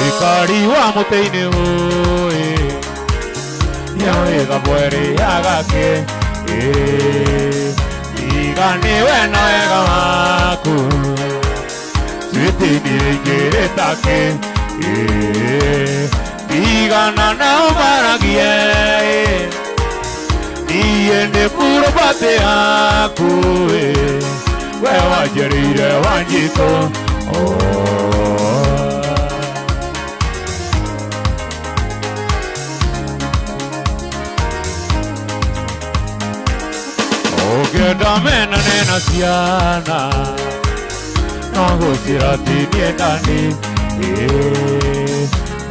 Mũikari wa mũtĩ-inĩ ũĩ nĩoĩ thabweri ya gakĩ Iga nĩwe na wega waku Switi nĩingĩrĩta kĩ Tigana nao maragie Niĩ ndĩ purobate yaku We wanjĩrĩire Wanjikũ Ũngĩenda menane na ciana no gũciratinie ndani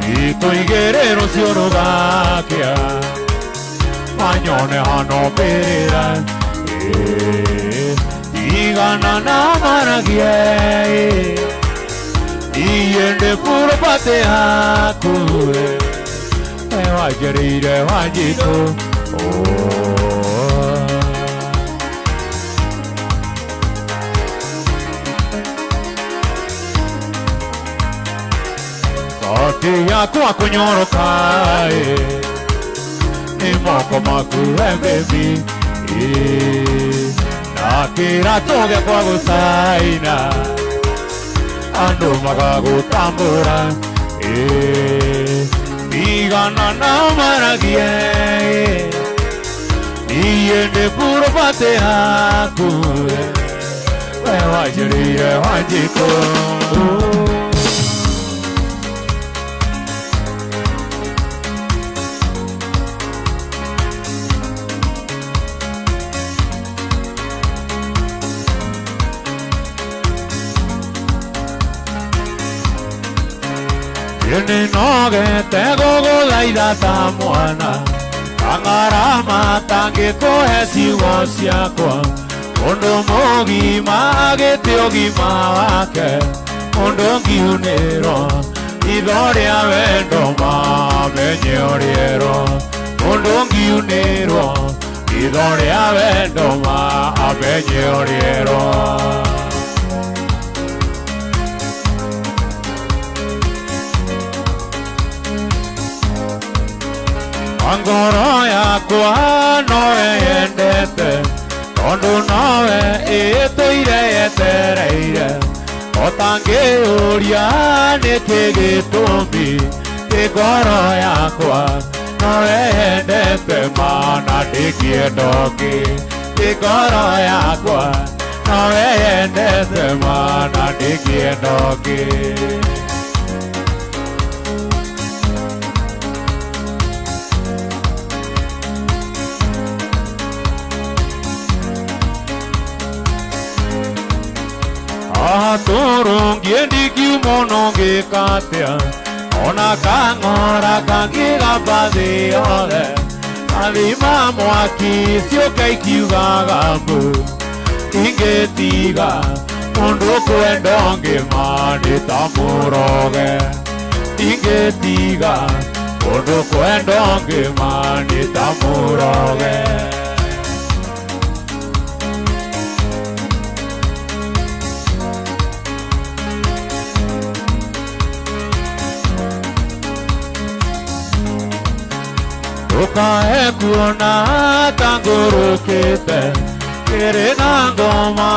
Thikũ igĩrĩ rũciũ rũgakĩa manyone hano mbĩrĩra Tigana nao maragie Niĩ ndĩ purobate yaku We wanjĩrĩire Wanjikũ Sauti yakwa kũnyoroka nĩ moko maku baby Na kĩratũ gĩakwa gũcaina andũ magagũtambũra Tigana nao maragie Niĩ ndĩ purobate yaku We wanjĩrĩire Wanjikũ Nĩnogete gũgũthaitha ta mwana Kang'arama tangĩkũhe ciugo ciakwa Mũndũ mũgima agĩte ũgima wake Mũndũ ngiunĩrwo itho rĩa wendo mamenye ũrĩerwo Mũndũ ngiunĩrwo itho rĩa wendo mamenye ũrĩerwo Ngoro yakwa nowe yendete Tondũ nowe ĩtũire yetereire Ũtangĩũria nĩkĩ gĩtũmi Ti ngoro yakwa nowe yendete mana ndĩngĩenda ũngĩ Ti ngoro yakwa nowe yendete mana ndĩngĩenda ũngĩ Atũrũngie ndingiuma ona ũngĩka atĩa Ona kang'ora kangĩgamba thĩ yothe Mathima mwaki ciũke ikiugaga mbu Ingĩtiga mũndũ kwenda ũngĩ ma nĩ ta mũroge Ingĩtiga mũndũ kwenda ũngĩ ma nĩ ta mũroge Ndũkae kuona ta ngũrũkĩte Kĩrĩ na ngoma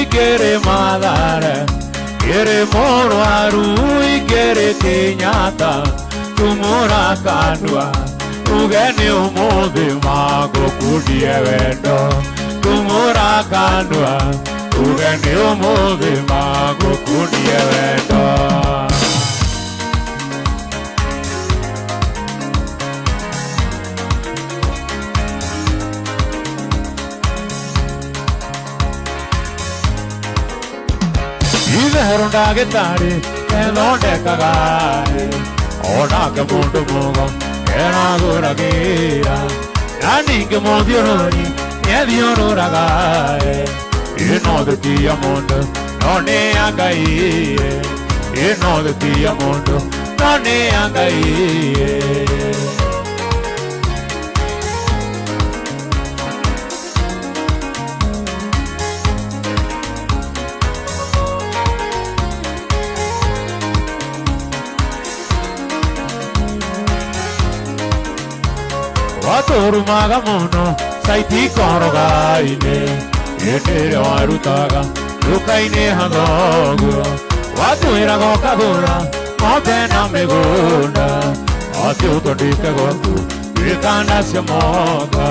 ikĩrĩ Mathare Kĩrĩ mũrwaru ikĩrĩ Kenyatta Tumũra kanua uge nĩ ũmũthĩ magũkundie wendo Tumũra kanua uge nĩ ũmũthĩ magũkundie wendo Itherũ ndagĩtarĩ ethondekaga Onake mũndũ mũgo eragũragĩra Na ningĩ mũthiũrũri nĩethiũrũraga Ĩno thĩ ti ya mũndũ no nĩ ya Ngai Ĩno thĩ ti ya mũndũ no nĩ ya Ngai Watũrumaga mũno caiti koroga-inĩ hĩndĩ ĩrĩa warutaga nduka-inĩ hathoguo watwĩraga ũkagũra ng'ombe na mĩgũnda atĩ ũtwandĩke gwaku twĩkanda cia moko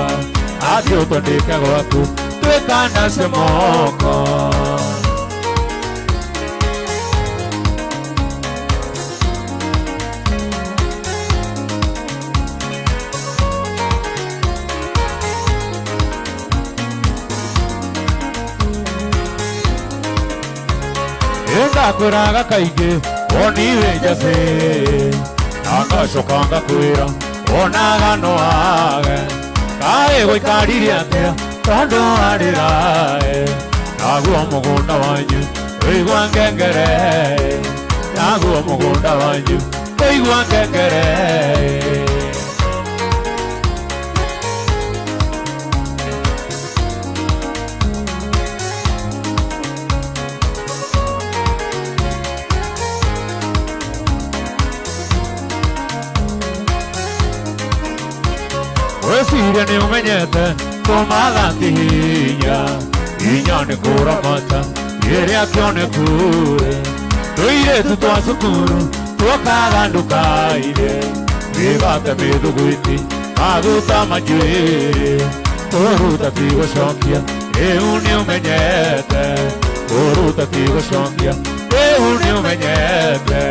atĩ ũtwandĩke gwaku twĩkanda cia moko. Ndakwĩraga kaingĩ woni wĩ njacĩ na ngacoka ngakwĩra wonaga no wage kaĩ gũikarire atĩa tondũ warĩrae naguo mũgũnda wanyu ũigua ngengere naguo mũgũnda wanyu ũigua ngengere. Weciria nĩ ũmenyete kũmatha ti hinya hinya nĩ kũramata rĩrĩa kĩoneku tũirĩtu twa cukuru tuokaga nduka-inĩ mĩgate mĩthugwiti maguta manjuĩrĩ kũruta ti gũcokia rĩu nĩ ũmenyete kũruta ti gũcokia rĩu nĩ ũmenyete.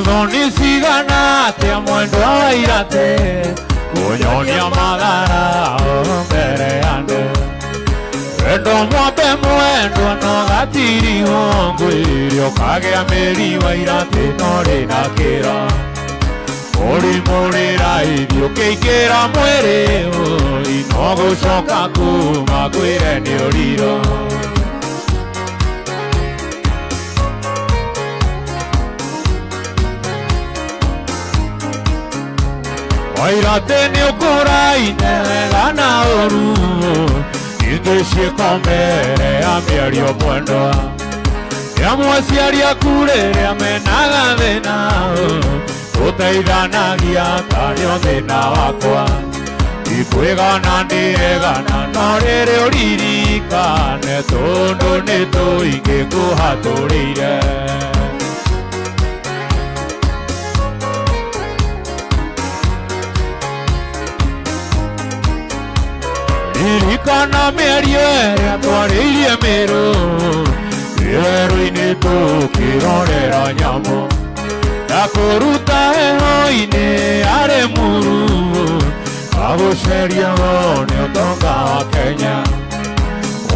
Thoni cigana atĩa mwendwa wa irate kũnyonia mathara mbere ya andũ wendo mwambe mwendwa no gatirigwo ngwĩre ũkagĩa mĩri wa irate no rĩna kĩra mũrimũ rĩraithi ũkĩingĩra mwĩrĩ ũi no gũcoka kuma kwĩre nĩ ũriro. Wairate nĩ ũkũraine wega na ũru ingĩ ciĩko mbere ya mĩario mwendwa rĩamwe aciari aku rĩrĩa menaga thĩna ũteithanagia tarĩo thĩna wakwa ndikwĩgana ndĩregana no rĩrĩ ũririkane tondũ nĩ tũingĩ ngũhatũrĩire. Ririkana mĩario ĩrĩa twarĩirie mĩrũ werũ-inĩ tũkĩrorera nyamũ ndakũruta heho-inĩ arĩ muru agũceria wone ũtonga wa Kenya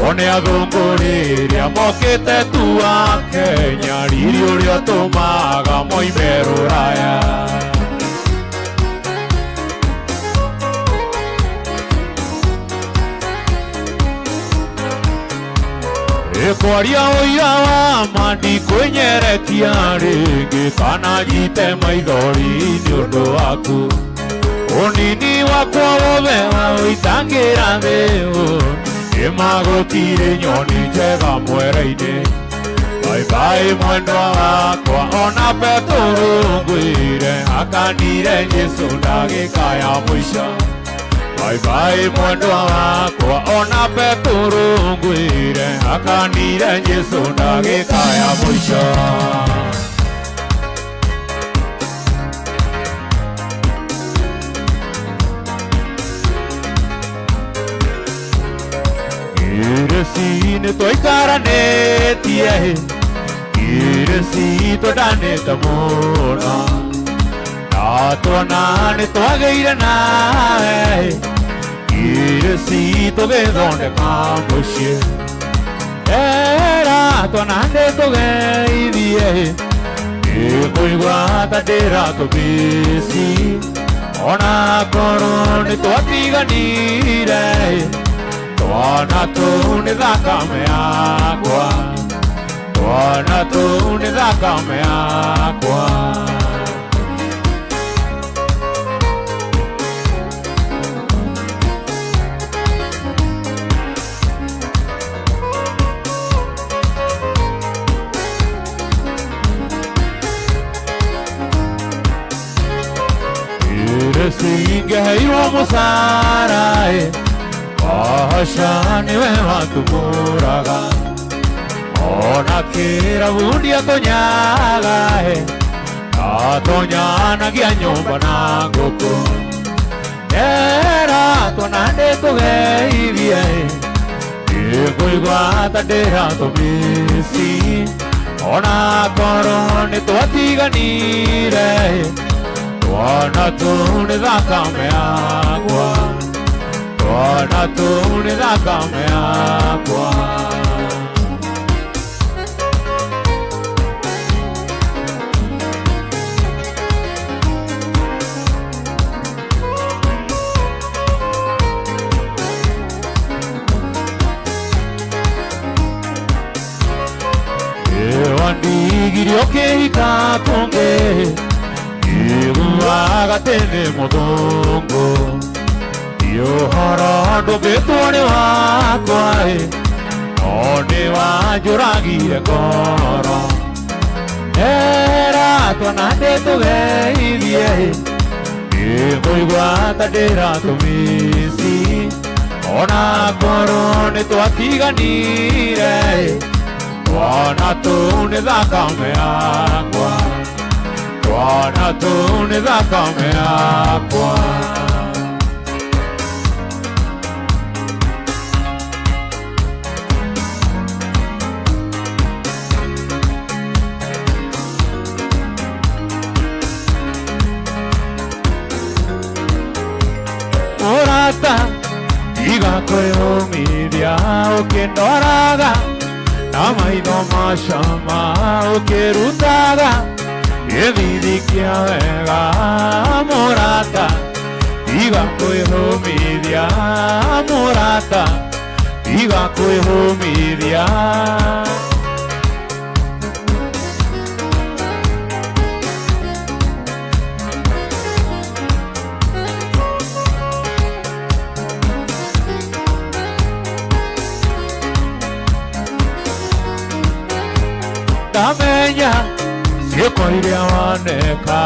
wone athũngũ rĩrĩa mokĩte tu a Kenya riri ũrĩa ũtũmaga moime rũraya. Kwaria ũira wa ma ndikwĩnyerekia rĩngĩ kana nyite maithori nĩ ũndũ waku ũnini wakwa wothe waũitangĩra thĩ nĩmagũtirĩ nyoni njega mwere-inĩ bye bye mwendwa wakwa ona Petũrũ ngwĩre akanire Jesũ ndagĩka ya mũico bye bye mwendwa wakwa ona Petũrũ ngwĩre akanire Jesũ ndagĩka ya mũico. Ireci nĩ twaikaranĩtie ireci twendanĩte mũno na tuona nĩ twagĩire nawe ireci tũgĩthondeka mũciĩ era tuona nĩ tũgeithie nĩngũigua ta ndĩratũmĩci ona korwo nĩ twatiganire. Twana tũu nĩ thakame yakwa, twana tũu nĩ thakame yakwa. Singeheirwo mũcara ĩ, aca nĩwe watũmũraga, ona kĩrabu ndiatonyaga ĩ, atonyanagia nyũmba na ngũkũ. Era twana ndĩtũgeithie ĩ, nĩngũigua ta ndĩratũmĩci, ona korwo nĩtwatiganire ĩ, twana tũu nĩ thakame yakwa, twana tũu nĩ thakame yakwa. Wandigirie ũkĩhika kũngĩ, iguaga atĩ nĩ mũthũngũ, ti ũhoro ndũmbĩtwo nĩ wakwa ĩ, no nĩ wanjũragire ngoro. Era twana ndĩtũgeithie ĩ, nĩngũigua ta ndĩratũmĩci, ona korwo nĩtwatiganire ĩ, twana tũu nĩ thakame yakwa, twana tũu nĩ thakame yakwa. Mũrata tiga kwĩyũmithia ũkĩndoraga na maitho macama ũkĩrutaga gĩthithi kĩa wega. Mũrata tiga kwĩhũmithia, mũrata tiga kwĩhũmithia. Ndamenya ciĩko iria waneka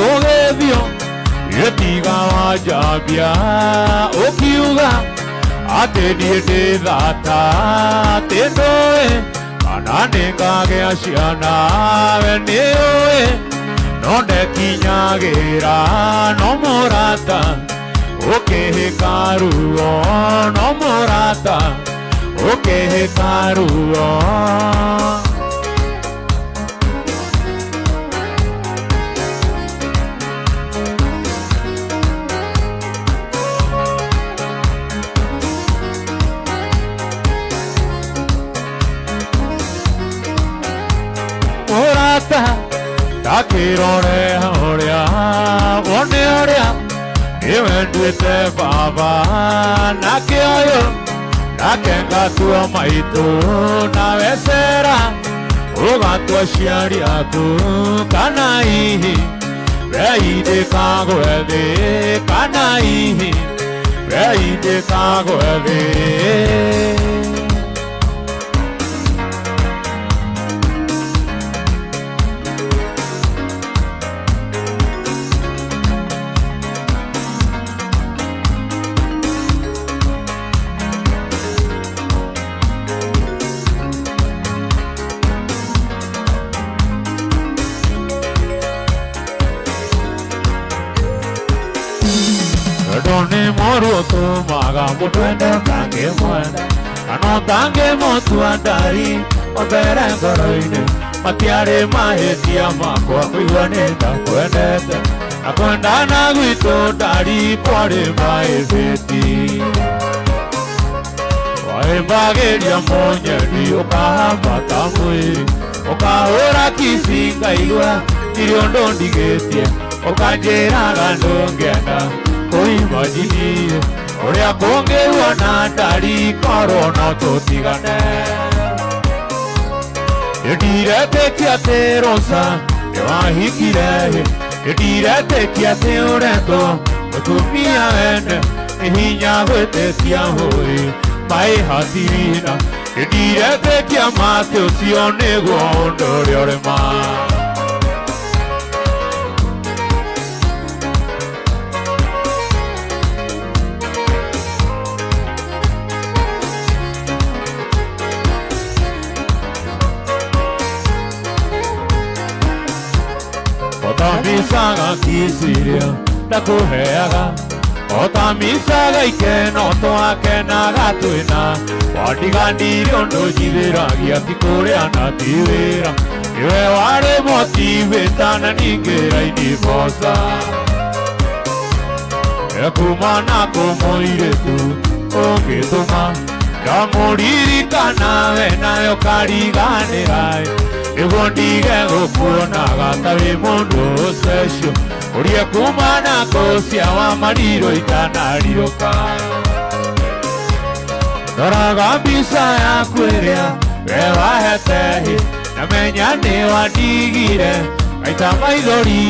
ũgĩthio gĩtiga wanjambia, ũkiuga atĩ niĩ ndĩ thata, atĩ ndũĩ kana nĩngagĩa ciana, we nĩũĩ no ndekinyagĩra, no mũrata ũkĩhĩka ruo, no mũrata ũkĩhĩka ruo. Mũrata ndakĩrore ũrĩa wone ũrĩa nĩwenduĩte baba, nake ũyũ nake ngatua maitũ, nawe cera ũgatua aciari aku, kana hihi weindĩkagwe thĩ, kana hihi weindĩkagwe thĩ. Wendo nĩ mũru ũtũmaga mũndũ ende ũtangĩmwenda, kana ũtangĩmũtua ndari wa mbere ngoro-inĩ. Matiarĩ mahĩtia makwa kũigua nĩ ndakwendete, na kwendana gwitũ ndari kwarĩ maĩbĩti. Wahĩmbagĩria mũnyendi ũkahamba ta mwĩrĩ, ũkahũra kici ngaigua ndirĩ ũndũ ndigĩtie, ũkanjĩraga ndũngĩenda Kũimagini ũrĩa kũngĩruona ndari korwo no tũtigane. Ndiretĩkia atĩ Rosa nĩwahikire, ndiretĩkia atĩ ũrendwo mũtumia wene nĩ hinya gwĩtĩkia hũĩ maĩ hatirina. Ndiretĩkia matĩ ũcio nĩguo ũndũ ũrĩa ũrĩma. Otamisaga kisiria ndakuheaga, otamisaga ikeno twakenaga twĩna, wandiganirie ũndũ njithĩragia ti kũrĩa na ti wĩra, nĩwe warĩ motivĩta na ningĩ raini boca. Ekuma na kũmũirĩtu ũngĩtũma ndamũririkana we nawe ũkariganĩra, nĩguo ndige gũkuonaga ta wĩ mũndũ special, ũrĩa kuma na kũcia wa mariro itanariũka. Ndoraga mbica yaku ĩrĩa we wahete, na menya nĩ wandigire maita maithori,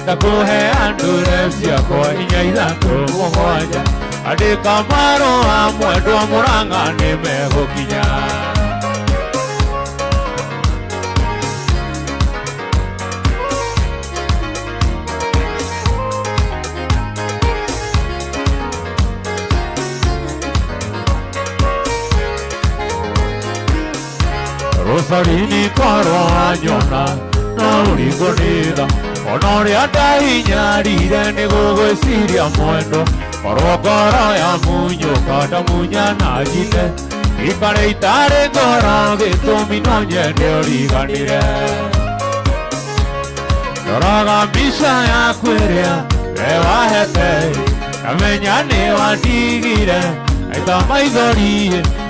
ndakũhe andũ ciakwa inya ithatũ mũgwanja, andĩka marũa mwendwa Mũrang'a nĩ megũkinya. Rosalini korwo anyona no ũringwo nĩ tha, ona ũrĩa ndahinyarire nĩ gũgwĩciria mwendo, korwo ngoro ya munyũka ndamunya na njine, ikare itarĩ ngoro gĩtũmi no nyende ũriganĩre. Ndoraga mbica yaku ĩrĩa we wahete, ngamenya nĩ wandigire maita maithori,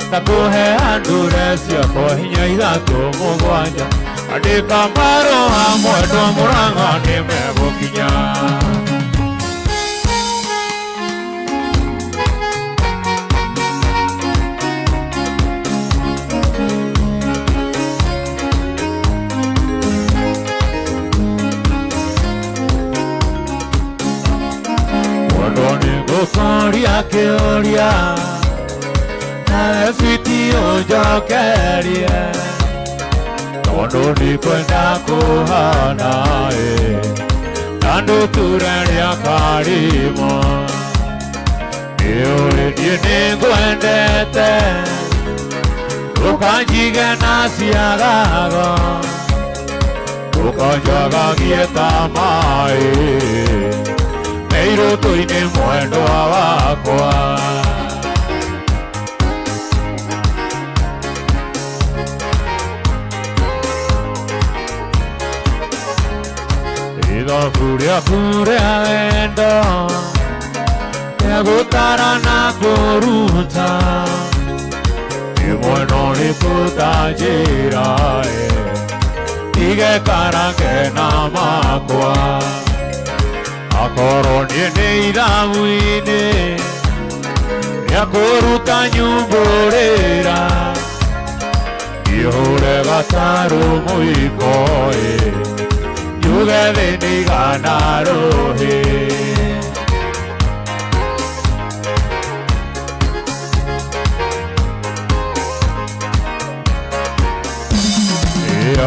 ndakũhe andũ ciakwa hinya ithatũ mũgwanja, andĩka marũa mwendwa Mũrang'a nĩ megũkinya. Mwendwa nĩngũkũria kĩũria nawe switi ũnjokerie, tondũ ndikwenda kũhana ta ndutura rĩa karimo. Nĩũĩ niĩ nĩngwendete ndũkanjige na ciagago, ndũkanjagagie ta maĩ meirũtũ-inĩ mwendwa wakwa. Ithabu rĩaku rĩa wendo rĩa gũtara na kũruta, nĩ mwena ũrĩkũ ũtanjĩra tige karange na makwa. Akorwo niĩ nĩ ithabu-inĩ rĩa kũruta nyumbũrĩra, ihũre gatarũ mũiko njuge thĩ nĩ igana rũhĩ.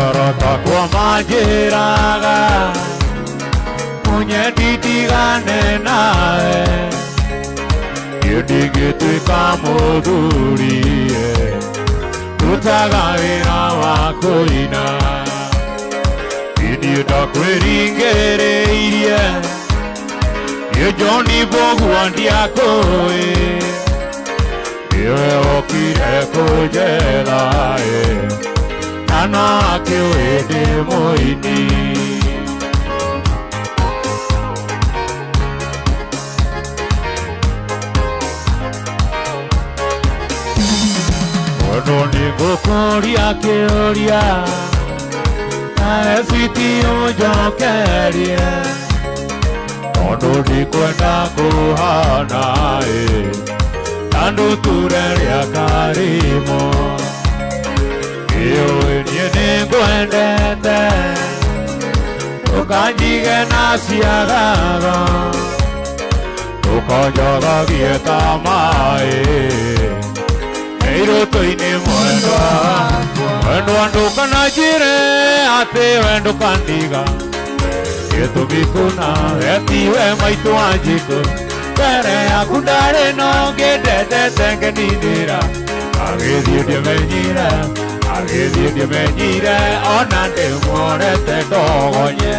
Arata akwa manjĩraga mũnyendi ndigane nawe, niĩ ndingĩtuĩka mũthuri rutaga wĩra wa kũina. Niĩ ndakwĩringĩrĩirie, niĩ John Mbũgua ndiakũĩ, nĩwe wokire kũnjetha na no akĩũĩ ndĩ mũini. Mwendwa nĩngũkũria kĩũria nawe switi ũnjokerie, Tondu ndikwenda kuhana ta nduture rĩa karimo. Ĩũĩ niĩ nĩngwendete ndũkanjige na ciagaga ndũkanjagagie ta maĩ irũtũ-inĩ mwendwa mwendwa ndũkananjĩre atĩ we ndũkandiga gĩtũmi kũna etiwe maitũ wa njikũ mbere yaku ndarĩ na ũngĩ ndendete ngeninĩra agĩthiĩ ndiamenyire agĩthiĩ ndiamenyire ona ndĩmuonete ndogonye.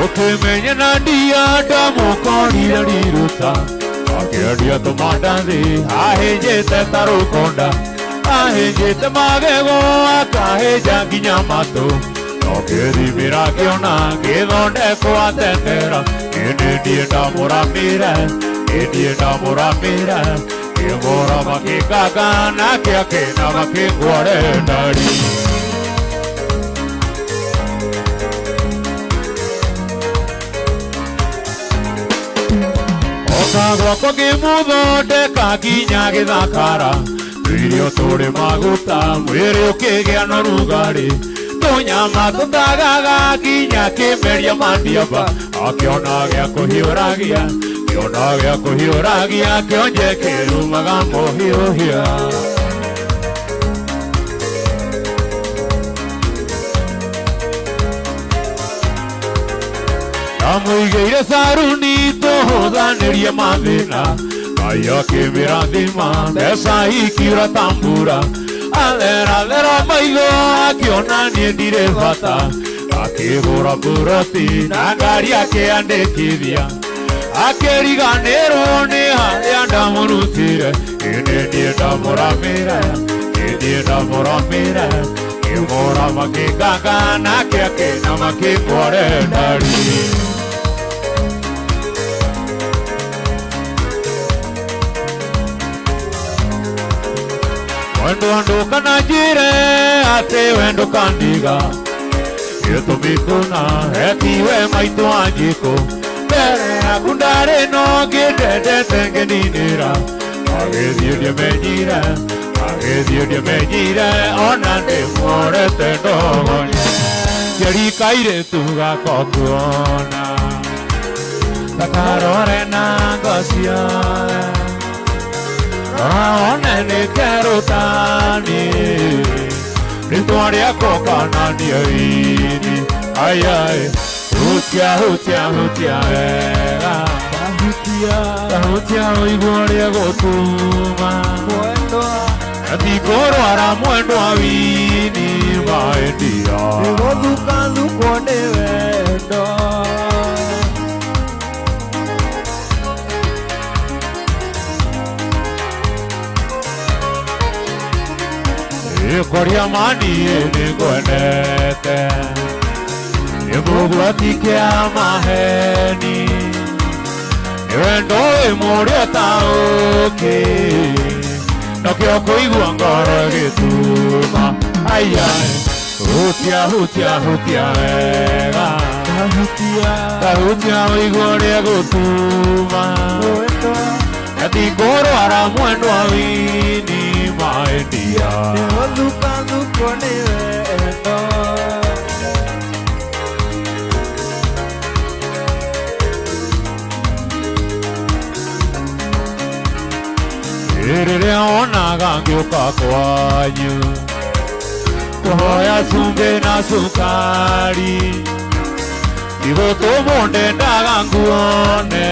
Ũkĩmenya na ndia ndamũkorire riruta akĩendia tũmandathi ahĩnjĩte ta rũkonda ahĩnjĩte magego akahĩnja nginya matũ ndokĩthimĩra ngĩona ngĩthondekwo atendera ĩndĩ niĩ ndamũramire ĩndĩ ndamũramire kĩmũrama kĩnganga nake akĩnama kĩngware ndari. Gwakwa ngĩmũthondeka nginya gĩthakara irio tũrĩ maguta mwĩrĩ ũkĩgĩa na ũrugarĩ tũnyama tũtagaga nginya kĩmeria mandiamba akĩona gĩa kũhiũragia kĩona gĩa kũhiũragia kĩonje kĩrumaga mũhiũhia. Ndamũigĩire saruni tũhũthanĩrie mathĩna Ngai akĩmĩrathima mbeca ikiura ta mbura atherathera maitho akĩona niĩ ndirĩ bata akĩgũra buroti na ngari akĩandĩkithia akĩriganĩrwo nĩ harĩa ndamũrutire ĩndĩ niĩ ndamũramire ĩndĩ ndamũramire kĩmũrama kĩnganga nake akĩnama kĩngware ndari. Wendo ndũkananjĩre atĩ we ndũkandiga gĩtũmi kũna etiwe maitũ wa njikũ mbere yaku ndarĩ na ũngĩ ndendete ngeninĩra agĩthiĩ ndiamenyire agĩthiĩ ndiamenyire ona ndĩmuorete ndogonye njeri kairĩtu gakwa kuona gakarore na ngo ciothe one nĩ kerũtani rĩtwa rĩakwa kananie ini ayai hutia hutia hutia wega hutia ũigua ũrĩa gũtuma atikũrwara mwendwa wini maendia nĩgũthukathukwo nĩ wendo. Ĩkoria mani nĩngwendete nĩ mũgwati kĩa maheni nĩ wendo wĩ mũrĩo ta ũkĩ nokĩo kũigua ngoro ĩgĩtuma ayai hutia hutia hutia wega hutia ũigua ũrĩa gũtuma atikũrwara mwendwa wini maendia nĩgũthukathukwo nĩ wendo. Rĩrĩa wonaga ngĩũka kwanyu kũhoya cumbĩ na cukari igũtũmwo ndendaga nguone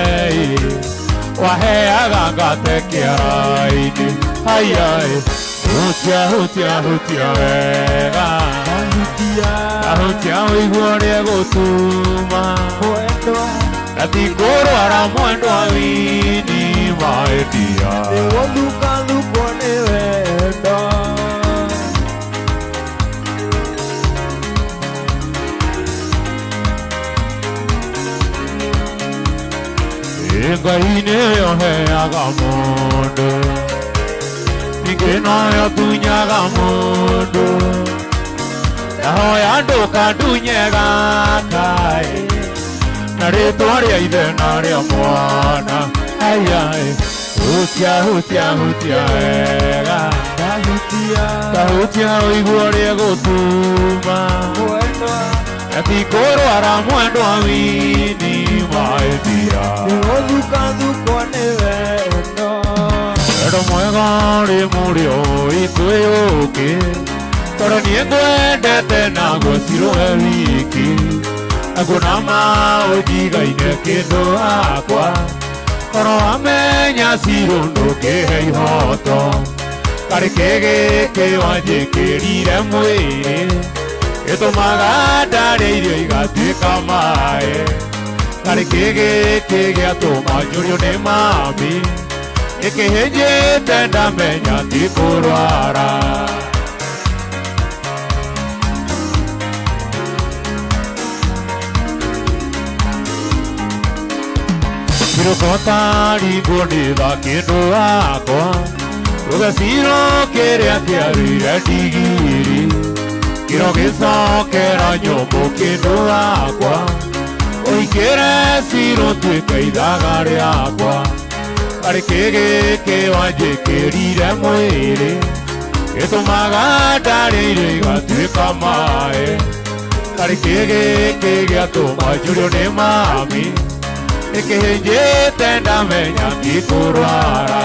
waheaga ngate kĩara-inĩ ayai hutia hutia hutia wega hutia ũigua ũrĩa gũtuma atikũrwara mwendwa wini maendia nĩgũthukathukwo nĩ wendo. Ngai nĩyo heaga mũndũ ti Ningĩ noyo tunyaga mũndũ ndahoya ndũkandunye gakaĩ na rĩtwa rĩa ithe na rĩa mwana ayaĩ hutia hutia hutia wega Ndahutia tahutia ũiguo ũrĩa gũtuma mwendwa atikũrwara mwendwa wini maĩthia Nĩgũthukathukwo nĩ wendo wendo mwega rĩ mũrĩo ikwĩyũkĩ tondũ niĩ ngwendete naguo cirũwe wiki naguo na maũnjigaine kĩndũ hakwa korwo wamenya cirũ ndũkĩhe ihoto karĩ kĩgĩkĩ wanjĩkĩrire mwĩrĩ gĩtũmaga ndarĩa irio igatuĩka maĩ karĩ kĩgĩkĩ gĩatũma njũrio nĩ mami nĩkĩhĩnjĩte ndamenya ti kũrwara Cirũkotaringwo nĩ tha kĩndũ wakwa rũgeciro kĩrĩa kĩarĩire ndigiri kĩro gĩcokera nyũmbũ kĩndũ wakwa ũikĩre cirũ tuĩke ithaga rĩakwa karĩ kĩgĩkĩ wanjĩkĩrire mwĩrĩ gĩtũmaga ndarĩa irio igatuĩka maĩ karĩ kĩgĩkĩ gĩatũma njũrio nĩ mami nĩkĩhĩnjĩte ndamenya ti kũrwara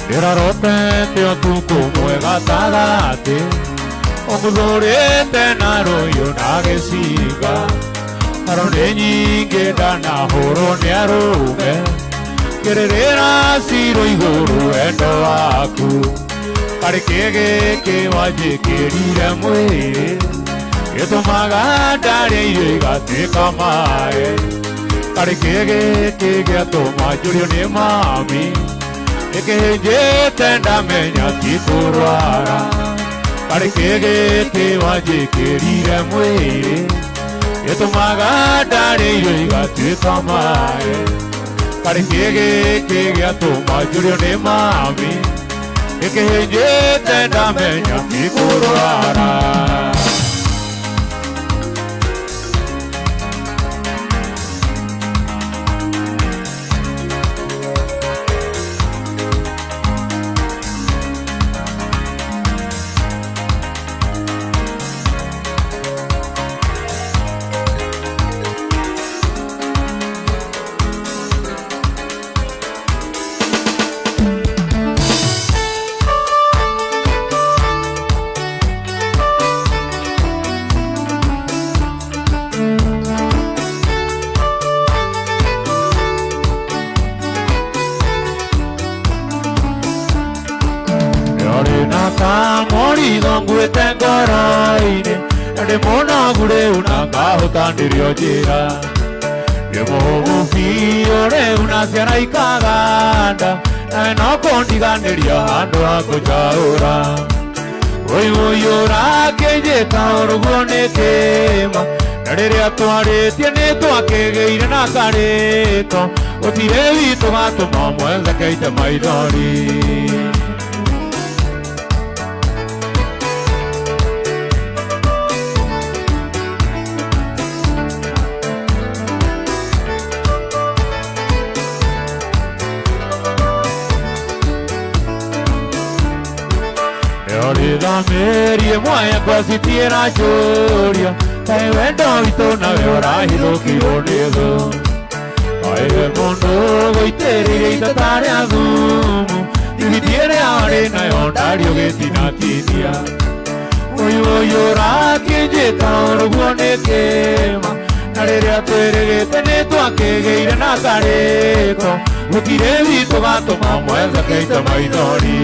ndĩrarotete ũtukũ mwega gatagatĩ ũngũthũrĩte na rũhiũ na gĩcinga haro nĩ nyingĩ ndanahũrwo nĩ arũme ngĩrĩrĩra cirũ igũrũ wendo waku karĩ kĩgĩkĩ wanjĩkĩrire mwĩrĩ gĩtũmaga ndarĩa irio igatuĩka maĩ karĩ kĩgĩkĩ gĩatũma njũrio nĩ mami nĩkĩhĩnjĩte ndamenya ti kũrwara karĩ kĩgĩkĩ wanjĩkĩrire mwĩrĩ gĩtũmaga ndarĩa irio igatuĩka maĩ karĩ kĩgĩkĩ gĩatũma njũrio nĩ mami nĩkĩhĩnjĩte ndamenya ti kũrwara Kamũrigo nguĩte ngoro-inĩ na ndĩ mũnogu rĩu na ngahũtanĩrio njĩra ndĩ mũhũmũ biũ rĩu na ciana ikaganda nawe no kũndiganĩria handũ ha kũnjaũra ũiũi ũrakĩnjĩka ũrũguo nĩ kĩma na rĩrĩa twarĩtie nĩ twakĩgĩire na karĩko gũtirĩ witũ gatũma mwenzekeite maithori Rithamĩrie mwaya kwacitiĩra njũria kaĩ wendo witũ nawe ũrahithũkirwo nĩ thũ kaĩ we mũndũ gũitĩrĩire itata rĩa thumu thigiti ĩrĩa warĩ nayo ndario gĩtinatinia ũyũ ũyũ ũrakĩnjĩka ũrũguo nĩ kĩma na rĩrĩa twĩrĩgĩte nĩ twakĩgĩire na karĩko gũtirĩ witũ gatũma mwenzekeite maithori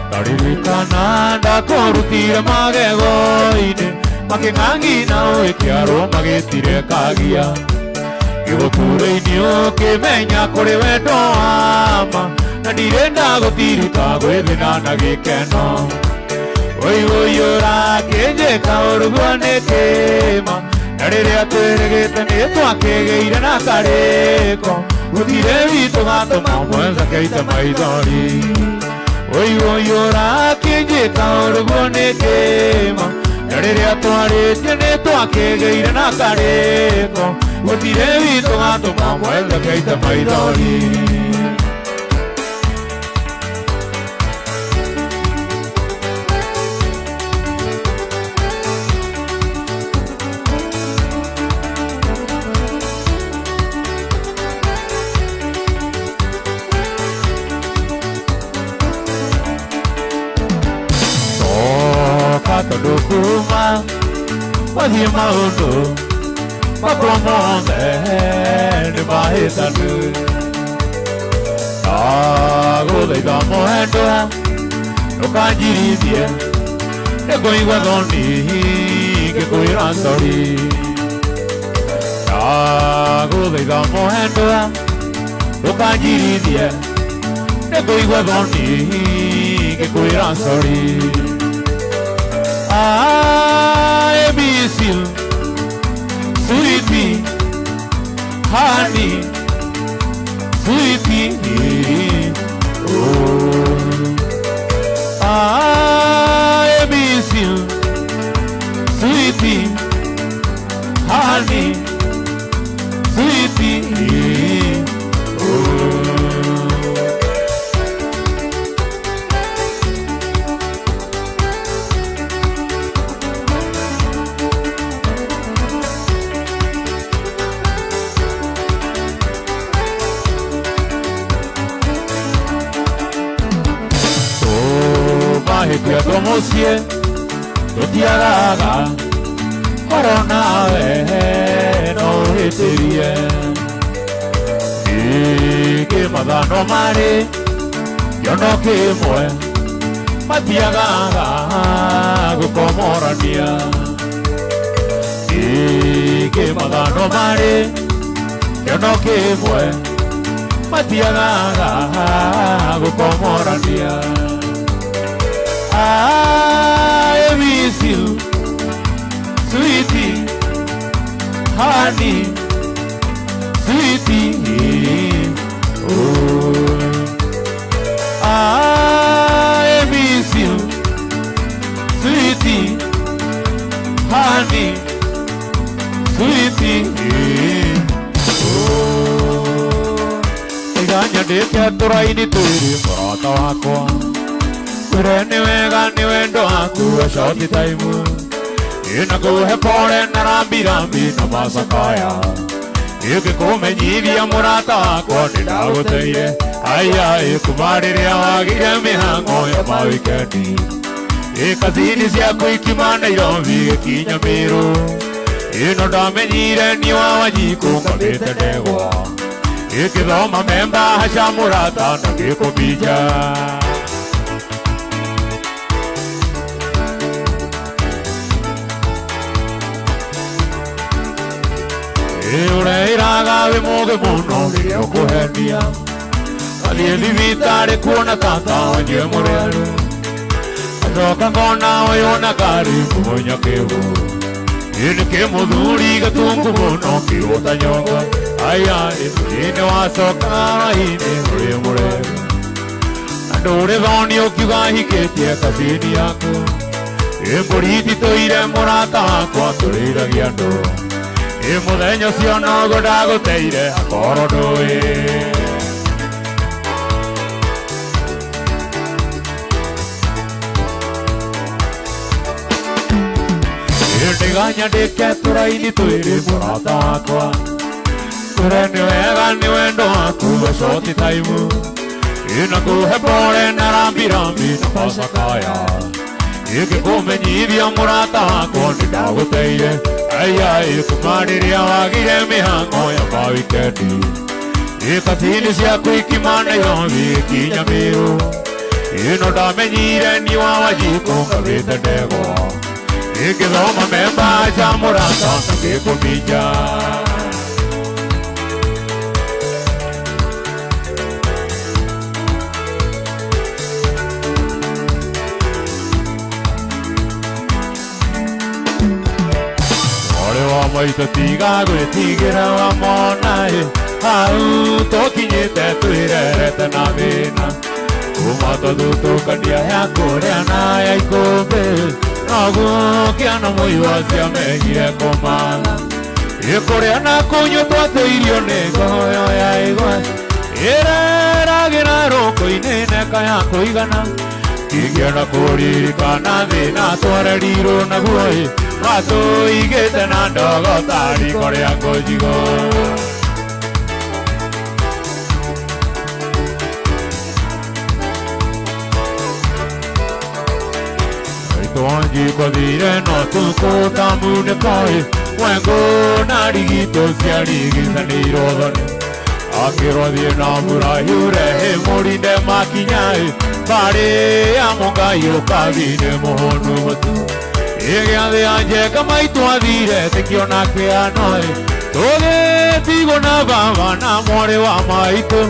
Ndaririkana ndakũrutire magego-inĩ Makĩng'ang'i nao ĩkĩarwo magĩtire kagia. Gĩgũkũrĩ-inĩ ũkĩmenya kũrĩ wendo wa ma. Na ndirenda gũtirika gwĩthĩna na gĩkeno. Oi oi ũrakĩnjĩka ũruguo nĩ kĩma. Na rĩrĩa twĩrĩgĩte nĩ twakĩgĩire na karĩko. Gũtirĩ witũ gatũma mwenzake aite maithori. Oi oi ũrakĩnjĩka ũruguo nĩ kĩma. Na rĩrĩa twarĩtie nĩ twakĩgĩire na karĩko. Gũtirĩ witũ gatũma mwenzake aite maithori. Tondu kuma wathiĩ maũndũ makwa mothe nĩ mahĩtanu. Ndagũthaitha mwendwa ndũkanjirithie nĩngũigua thoni ngĩkwĩra sorry. Ndagũthaitha mwendwa ndũkanjirithie nĩngũigua thoni ngĩkwĩra sorry. I miss you, sweetie, honey, sweetie, oh. I miss you, sweetie, honey, sweetie, oh. Mahĩtia tũmũciĩ tũtiagaga korwo nawe no ũhĩtĩrie. Ningĩ mathano marĩ kĩono kĩmwe matiagaga gũkomorania. Ningĩ mathano marĩ kĩono kĩmwe matiagaga gũkomorania. I miss you, sweetie, honey, sweetie, oh. I miss you, sweetie, honey, sweetie, oh. Iga nyandĩke tũraini twĩrĩ mũrata wakwa. Wĩre nĩ wega nĩ wendo waku wa short time. Ĩna kũhe pole na rambi rambi na macakaya. Ĩngĩkũmenyithia mũrata wakwa nĩ ndagũteire. Aya kuma rĩrĩa wagire mĩhang'o ya mawikendi. Ĩ kazini ciaku ikiuma Nairobi gĩkinya Mĩrũ. Ĩno ndamenyire nĩ wa Wanjikũ ngabĩte ndegwa. Ĩkĩthoma memba haca mũrata na gĩkũminja. Ũreĩraga wĩ mũgĩ mũno rĩrĩa ũkũhenia. Athiĩ thibitarĩ kuona tata wanyue mũrĩaru. Acoka ngona ũyũ na ngari kũmunya kĩhu. Ĩ nĩ kĩmũthuri gĩtungu mũno kĩũta nyongo. Aya ĩ wacoka raini ũrĩ mũreru. Na ndũrĩ thoni ũkiuga hikĩtie kacini yaku. Ĩ mbũri ititũire mũrata wakwa tũrĩithagia andũ. Ĩ mũthenya ũcio noguo ndagũteire akorwo ndũĩ. Ndiga nyandĩke tũraini twĩrĩ mũrata wakwa. Twĩre nĩ wega nĩ wendo waku wa short time. Ĩna kũhe pole na rambi rambi na macakaya. Ĩngĩkũmenyithia mũrata wakwa nĩ ndagũteire. Aya kuma rĩrĩa wagire mĩhang'o ya mawikendi. Ĩ kacini ciaku ikiuma Nairobi ikinya Mĩrũ. Ĩno ndamenyire nĩ wa Wanjikũ ngabĩte ndegwa. Ingĩthoma memba cha mũrata ngĩkũminja. Mwarĩ wa maitũ tiga gwĩtigĩra wamona ĩ, hau tũkinyĩte twĩrerete na thĩna. Kuma twathutũkania ya kũrĩa na ya ikũmbĩ, noguo kĩana mũiyũ ciamenyire kũmatha. Ĩ kũrĩa na kũnyua twatĩirio nĩ ngoyo ya igwe, ĩreragĩra rũkũ-inĩ neka ya kũigana. Ingĩenda kũririkana thĩna twarerirwo naguo ĩ, matũigĩte na ndogo ta riko rĩa kũnjigwo. Twanjikothire no tukũ ta munĩko ĩ, mwengũ na rigito ciarigicanĩirwo thoni. Akĩrwo thiĩ na mũraihu rehe mũrinde makinya ĩ, mbarĩ ya mũngai ũkathi nĩ mũhũnu mũtu. Ĩ gĩathĩ ya Njenga maitũ athire tĩkĩona kĩano ĩ, tũgĩtigwo na baba na mwarĩ wa maitũ.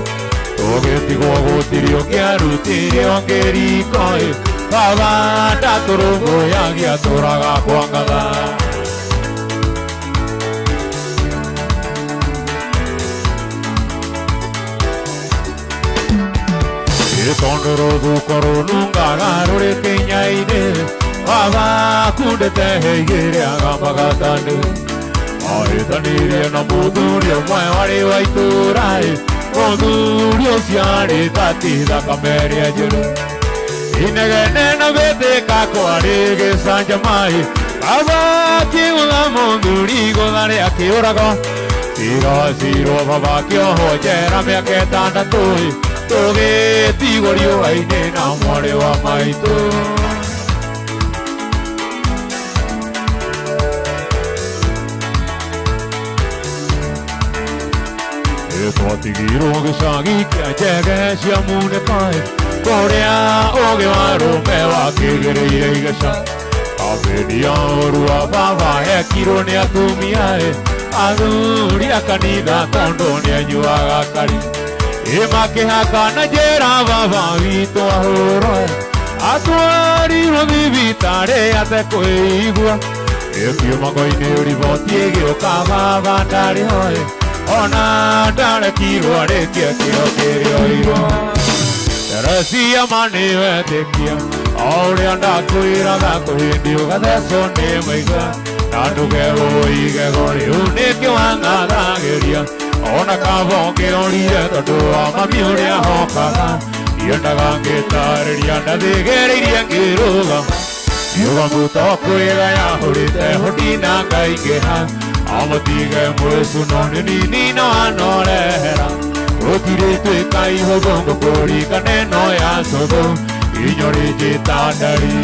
Tũgĩtigwo gũtirĩ ũngĩarutire ũngĩ riko ĩ, baba ndatũrũmbũyagia tũraga kwa ngatha. Ĩ tondũ rũthuko rũnungaga rũrĩ kĩnya-inĩ, baba akundĩte hĩigĩrĩ agambaga tandĩ. Ahĩtanirie na mũthuri ũmwe warĩ wa itũũra ĩ, mũthuri ũcio arĩ tati thakame ĩrĩa njũru. Inegene na mbĩtĩka kwarĩ gĩcanjama ĩ, baba akĩgũtha mũthuri igũtha rĩa kĩũrago. Tigacirwo baba akĩohwo njera mĩaka ĩtandatũ ĩ, tũgĩtigwo riũa-inĩ na mwarĩ wa maitũ. Twatigirwo gĩcagi kĩa njege cia munĩko ĩ, kũrĩa ũgĩ wa rũme wakĩgĩrĩire igeca. Kambĩni ya ũru wa baba yekirwo nĩ atumia ĩ, athuri a kanitha tondũ nĩanyuaga kari. Ĩ makĩhakana njĩra baba witũ ahũrwo ĩ, atwarirwo thibitarĩ atekwĩigua. Ĩkiuma ngo-inĩ riboti ĩgĩũka baba ndarĩ ho ĩ, ona ndarekirwo arĩkie kĩo kĩrĩa oirwo. Teresia ma nĩwetĩkia o ũrĩa ndakwĩraga kũhĩndĩ ũgathecwo nĩ maigua, na nduge ũigego rĩu nĩkĩo wang'athagĩria. Ona kaba ũngĩorire tondũ wa mami ũrĩa hokaga, ndiendaga ngĩtarĩria ndathĩgĩrĩirie ngĩrũgama. Ngiuga muto kwĩga yahũrĩte hũndi na ngaingĩha, amũtige mwĩcu no nĩ nini no anorehera. Gũtirĩ ituĩka ihũthũ ngũkũrikane no ya cũthũ, inyorĩ njĩta ndari.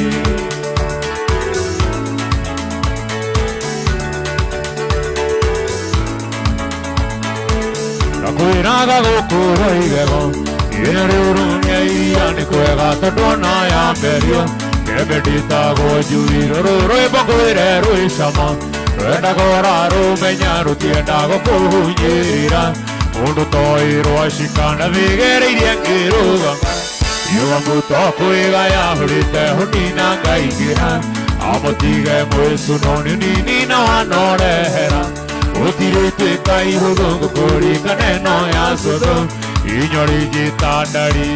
Ndakwĩraga gũkũrwo igego, ĩrĩa rĩũrũ nĩ iria nĩ kwega tondũ ona yamberio. Kembe ndĩtagwo njui rũrũ rwĩmbo ngwĩre rwĩ cama, rwendaga ũrarũmenya rũtiendaga gũkũhunyĩrĩra. Mũndũ toĩrwo acikana thĩgĩrĩirie ngĩrũgama. Ngiuga muto kwĩga yahũrĩte hũndi na ngaingĩha, amũtige mwĩcu no nĩ nini no anorehera. Gũtirĩ ituĩka ihũthũ ngũkũrikane no ya cũthũ, inyorĩ njĩta ndari.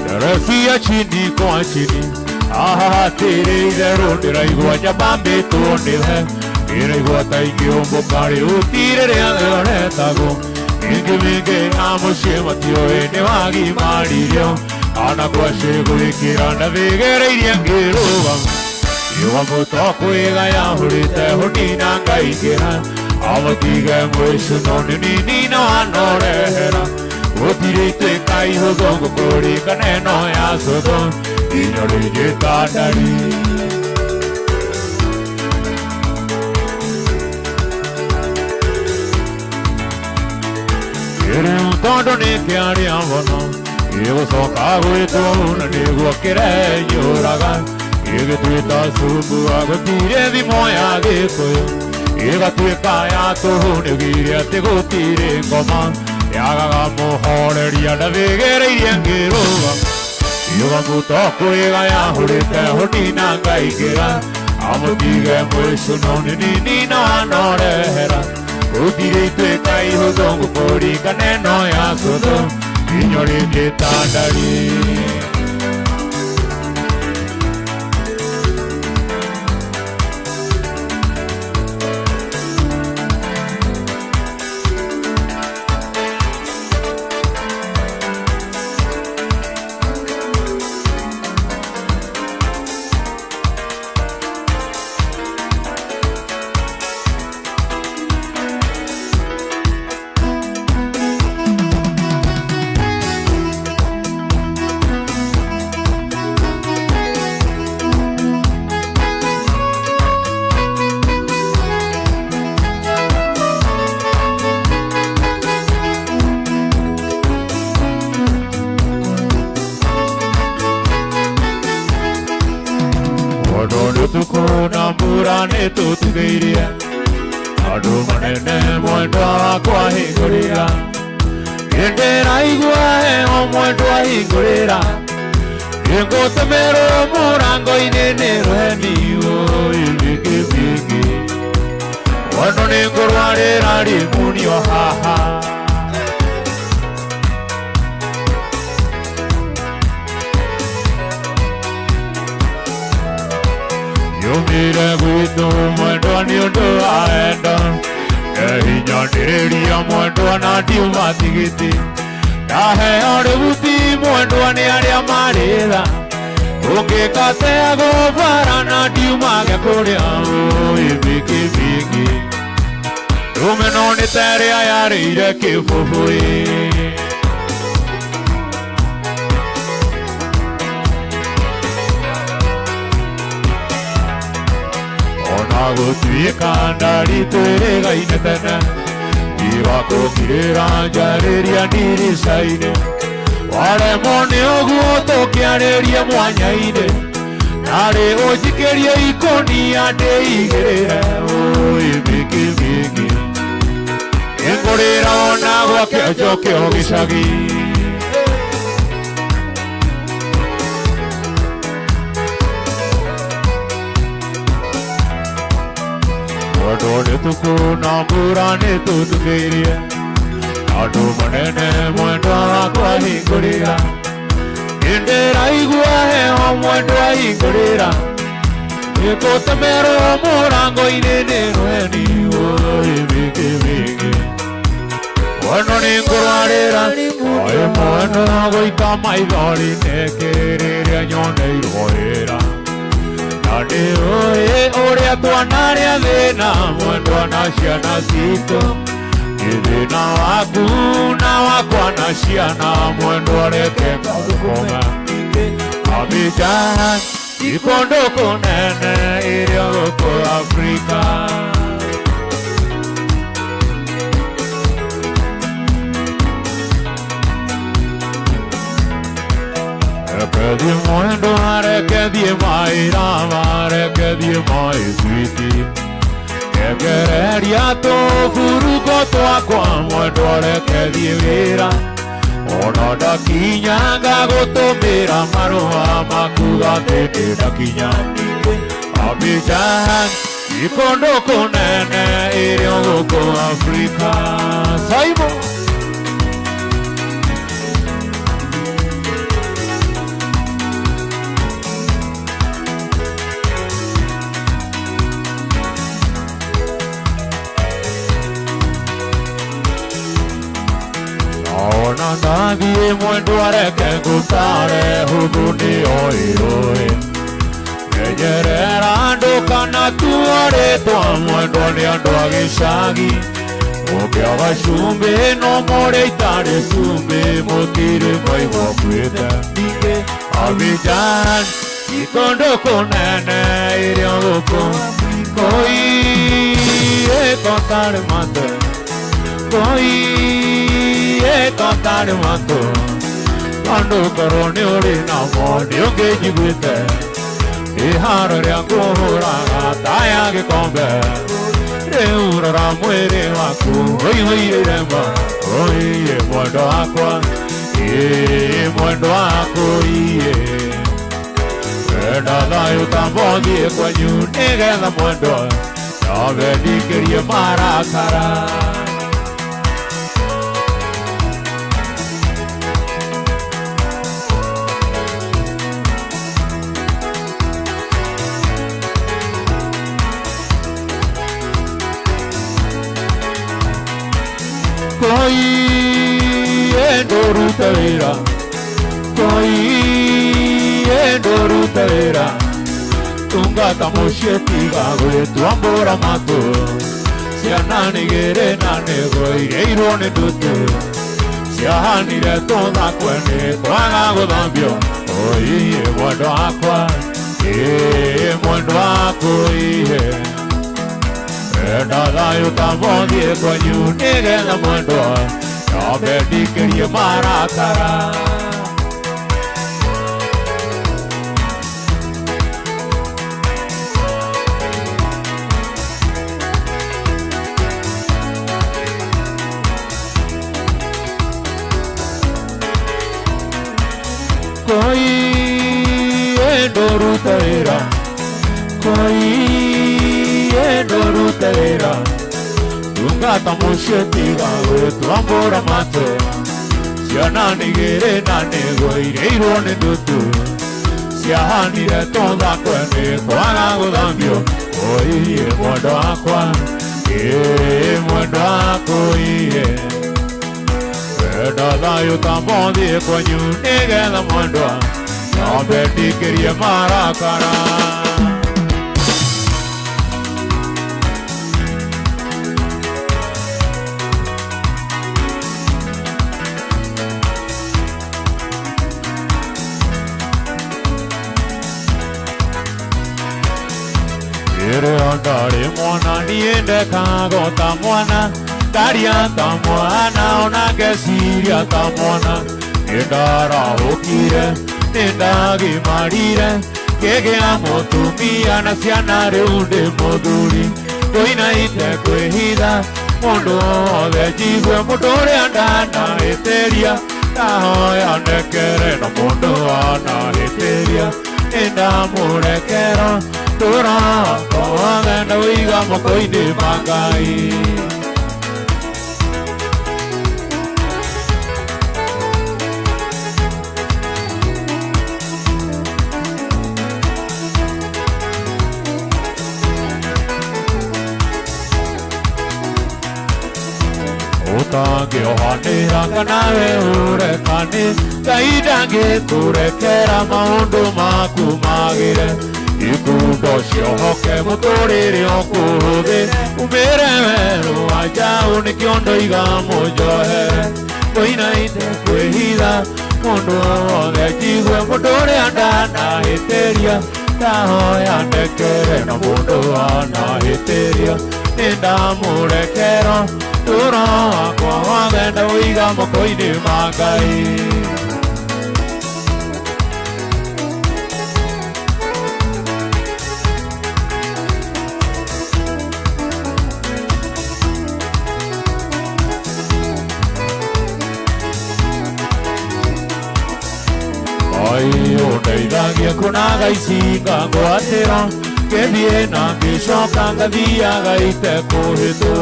Teresia chini kwa chini, aha hatirĩ itherũ ndĩraigua njambambĩtwo nĩwe. Ndĩraigua ta ingĩũmbũka rĩu ti rĩrĩa thioretagwo. Mĩingĩ mĩingĩ ya mũciĩ matiũĩ nĩ wagimaririo, ana kwacĩ gwĩkĩra ndathĩgĩrĩirie ngĩrũgama. Ngiuga muto kwĩga yahũrĩte hũndi na ngaingĩha, amũtige mwĩcu no nĩ nini no anorehera. Gũtirĩ ituĩka ihũthũ ngũkũrikane no ya cũthũ, inyorĩ njĩta ndari. Rĩu Mwendwa nĩ kĩaria mũno Gĩgũcoka gwĩtwo na nĩguo kĩrenyũraga Gĩgĩtuĩka cumbũ wa gũtirĩ thimo ya Gĩkũyũ Gĩgatuĩka ya tũhũ nĩugire atĩ gũtirĩ ngoma Yagaga mũhoreria ndathĩgĩrĩirie ngĩrũgama Yugamuto kwĩga yahũrĩte hũnina ngaingĩra Amũtige mwĩcũno nĩ nini no anorehera Gũtirĩ ituĩka ihũthũ ngũkũringana ĩno ya cũthũ Inyorĩtie ta ndari Nĩtũtugĩirie andũ manene mwendwa wakwa hingũrĩra Nĩndĩraigua heho mwendwa hingũrĩra Nĩngũtemerwo mũrango-inĩ nĩ rũheni ũĩ mĩngĩ mĩngĩ Mwendwa nĩngũrwarĩra rimunio haha Yumire gwitũ mwendwa nĩ ũndũ wa wendo Ndehinyanĩrĩria mwendwa na ndiuma tigiti Ndaheo rĩbuti mwendwa nĩ arĩa marĩ tha Ũngĩkateagwo bara na ndiuma gĩa kũrĩa ũĩ mĩngĩ mĩngĩ Rũmeno nĩ ta ĩrĩa yarĩire kĩbũbũĩ Gũtuĩka ndari twĩrĩgaine tene Ndigakũkirĩra njarĩria ndirica-inĩ Waremwo nĩ ũguo tũkĩarĩrie mwanya-inĩ Narĩ ũnjikĩrie ikũnia ndĩigĩrĩre ũĩ mĩngĩ mĩngĩ Nĩngũrĩra ona gwake njoke o gĩcagi Mwendwa nĩ ũtukũ na mbura nĩtũtukĩirie Andũ manene mwendwa wakwa hingũrĩra Nĩndĩraigua heho mwendwa hingũrĩra Nĩngũtemerwo mũrango-inĩ nĩ rũheni ũĩ mĩngĩ mĩngĩ Mwendwa nĩngũrwarĩra Oĩ mwendwa gũita maithori nĩkĩrĩrĩa nyoneirwo wĩra Na nĩũĩ ũrĩa twanarĩa thĩna mwendwa na ciana citũ Nĩ thĩna waku na wakwa na ciana mwendwa reke ngakũme Abidjan ti kũndũ kũnene ĩrĩa gũkũ Afrika Reke mwendwa reke thiĩ mairama reke thiĩ maĩ switi Rekereria tũburuko twakwa mwendwa reke thiĩ wĩra Ona ndakinya ngagũtũmĩra marũa makuga atĩ nĩndakinya Abidjan ti kũndũ kũnene ĩrĩa gũkũ Afrika Simon Ona ndathiĩ mwendwa reke ngũtare hũthũ nĩyo ĩrũĩ Menyerera andũ kana tuo rĩtwa mwendwa nĩ andũ a gĩcagi Ũngĩaga cumbĩ no mũrĩ itarĩ cumbĩ mũtirĩ mwaigua kwĩte Abidjan ti kũndũ kũnene ĩrĩa gũkũ Koi ĩkotarĩ mate Koi tarĩ matũ tondũ korwo nĩ ũrĩ namo nĩũngĩnjiguĩte iharo rĩa ngũhũraga ta ya gĩkombe rĩu rora mwĩrĩ waku ũihũire irema oiye mwendo wakwa ĩĩ mwendo waku iye enda thayũ tamba ũthiĩ kwanyu nĩgetha mwendwa nyambe ndikĩrie marakara. Koi ndũrute wĩra koi ndũrute wĩra tungata mũciĩ tiga gwĩtua mbũra matũ ciana nĩigĩrĩ na nĩguo irĩirwo nĩ ndutu ciahanire tũthakwe nĩ kwaga gũthambio oiye mwendo wakwa ĩĩ mwendo waku iye enda thayũ tamba ũthiĩ kwanyu nĩgetha mwendwa nyambe ndikĩrie marakara. Koi ndũrute wĩra koi ndũrute wĩra tungata mũciĩ tiga gwĩtua mbũra matũ ciana nĩigĩrĩ na nĩguo irĩirwo nĩ ndutu ciahanire tũthakwe nĩ kwaga gũthambio oiye mwendo wakwa ĩĩ mwendo waku iye enda thayũ tamba ũthiĩ kwanyu nĩgetha mwendwa nyambe ndikĩrie marakara. Rĩrĩa ndarĩ mwana niĩ ndekaga ta mwana ndaria ta mwana ona ngeciria ta mwana nĩndarahũkire nĩndagimarire ngĩgĩa mũtumia na ciana rĩu ndĩ mũthuri ngũina itekwĩhitha mũndũ wothe njigue mũndũ ũrĩa ndanahĩtĩria ndahoya ndekere na mũndũ anahĩtĩria nĩndamũrekera tũra wothe ndawĩiga moko-inĩ ma Ngai. Ũtangĩohanĩra kana we ũrekane Ngai ndangĩkũrekera maũndũ maku magĩre ikundo ciohoke mũtũrĩre ũkũhũthĩ umĩre werũ wa njaũ nĩkĩo ndoiga mũnjohere ngũina itekwĩhitha mũndũ wothe njigue mũndũ ũrĩa ndanahĩtĩria ndahoya ndekere na mũndũ anahĩtĩria nĩndamũrekera tũra wakwa wothe ndawĩiga moko-inĩ ma Ngai. Ũndeithagia kuonaga icinga ngwatĩra ngĩthiĩ na ngĩcoka ngathiaga itekũhĩtwo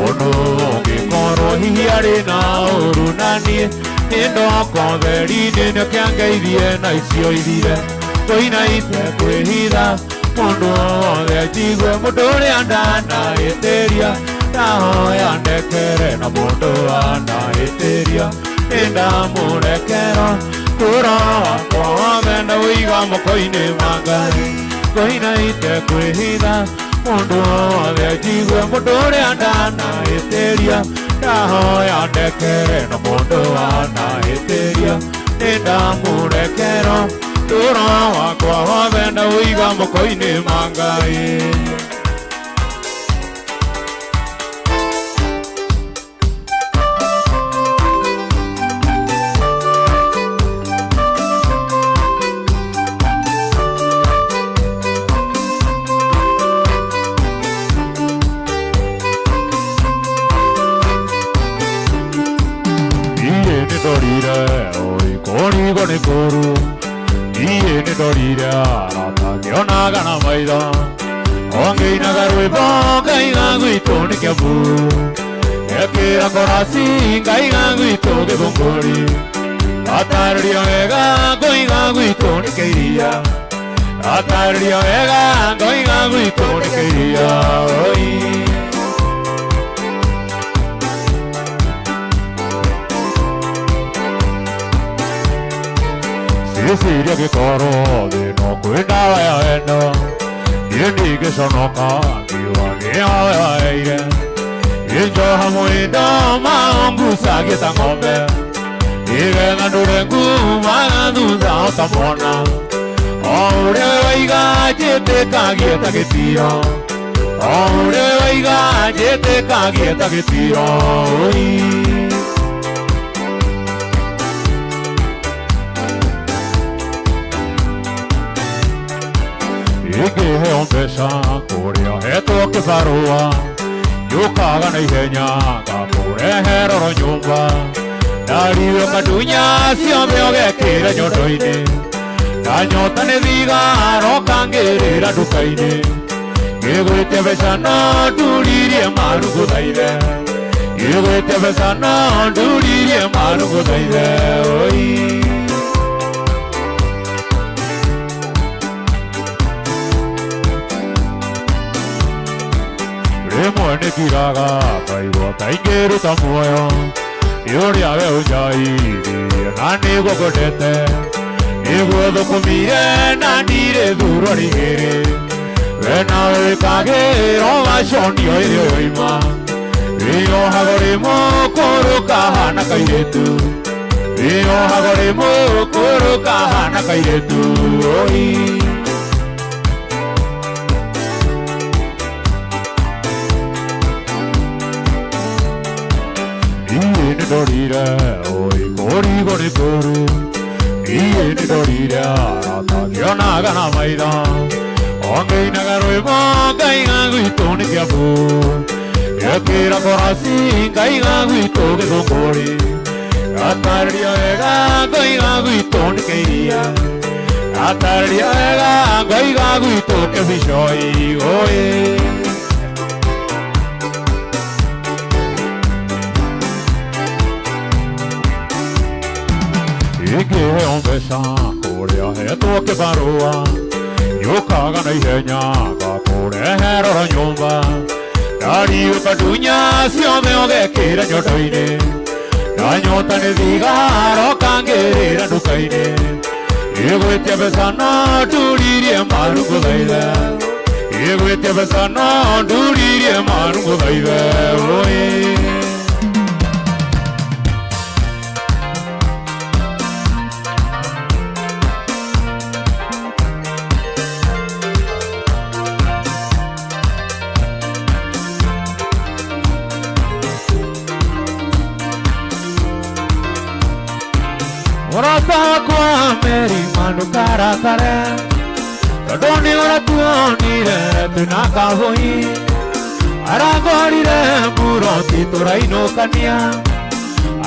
ũndũ ũngĩkorwo hihi arĩ na ũru na niĩ nĩndoka ũtheri-inĩ nĩkĩangeithie na icio ithire ngũina itekwĩhitha mũndũ wothe njigue mũndũ ũrĩa ndanahĩtĩria ndahoya ndekere na mũndũ anahĩtĩria nĩndamũrekera tũra wakwa wothe ndawĩiga moko-inĩ ma Ngai ngũina itekwĩhitha mũndũ wothe njigue mũndũ ũrĩa ndanahĩtĩria ndahoya ndekere na mũndũ anahĩtĩria nĩndamũrekera tũra wakwa wothe ndawĩiga moko-inĩ ma Ngai. maitho ongĩinaga rwĩmbo ngaiga gwitũ nĩ Kĩambu gekĩra korasi ngaiga gwitũ Gĩthũngũri atarĩria wega ngoiga gwitũ nĩ Kĩiria atarĩria wega ngoiga gwitũ nĩ Kĩiria oi. Ciciria gĩkorwo thĩ no kwĩ ndawa ya wendo niĩ ndingĩconoka ngiuga nĩowe waheire injoha mwĩndo maongucagie ta ng'ombe igetha ndũre ngumaga thutha o ta mwana o ũrĩa waiga njĩtĩkagie ta gĩtiro o ũrĩa waiga njĩtĩkagie ta gĩtiro oi. Ingĩheo mbeca kũrĩa hetwo kĩbarũa njũkaga na ihenya ngakũrehe roro nyũmba ndariwe kandunya ciothe ũgekĩra nyondo-inĩ ndanyota nĩ thigara ũkangĩrĩra nduka-inĩ ngĩgwĩtia mbeca no nduririe maru ngũthaithe ngĩgwĩtia mbeca no nduririe maru ngũthaithe oi. Rĩmwe nĩngiraga ngaigua ta ingĩruta muoyo nĩ ũrĩa we ũnjairie na nĩguo ngwendete nĩguo thũkũmire na ndirĩ thurwa rĩgĩrĩ we nawe wĩkagĩra ũgaconio ĩrĩa yoima wĩyohago rĩmwe kahana kairĩtu wĩyohago rĩmwe kahana kairĩtu oi. Niĩ nĩndorire oi kũrigwo nĩ kũru niĩ nĩndorire arata ngĩonaga na maitho ongĩinaga rwĩmbo ngaiga gwitũ nĩ Kĩambu gekĩra korasi ngaiga gwitũ Gĩthũngũri gatarĩria wega ngoiga gwitũ nĩ Kĩiria gatarĩria wega ngoiga gwitũ Kĩbicoi oi. Ingĩheo mbeca kũrĩa hetwo kĩbarũa njũkaga na ihenya ngakũrehe roro nyũmba ndariwe kandunya ciothe ũgekĩra nyondo-inĩ ndanyota nĩ thigara ũkangĩrĩra nduka-inĩ ngĩgwĩtia mbeca no nduririe maru ngũthaithe ngĩgwĩtia mbeca no nduririe maru ngũthaithe oi. Mũrata wakwa Merima ndũkarakare tondũ nĩ ũratuonire twĩna kabũi arangorire mburoti tũrainũkania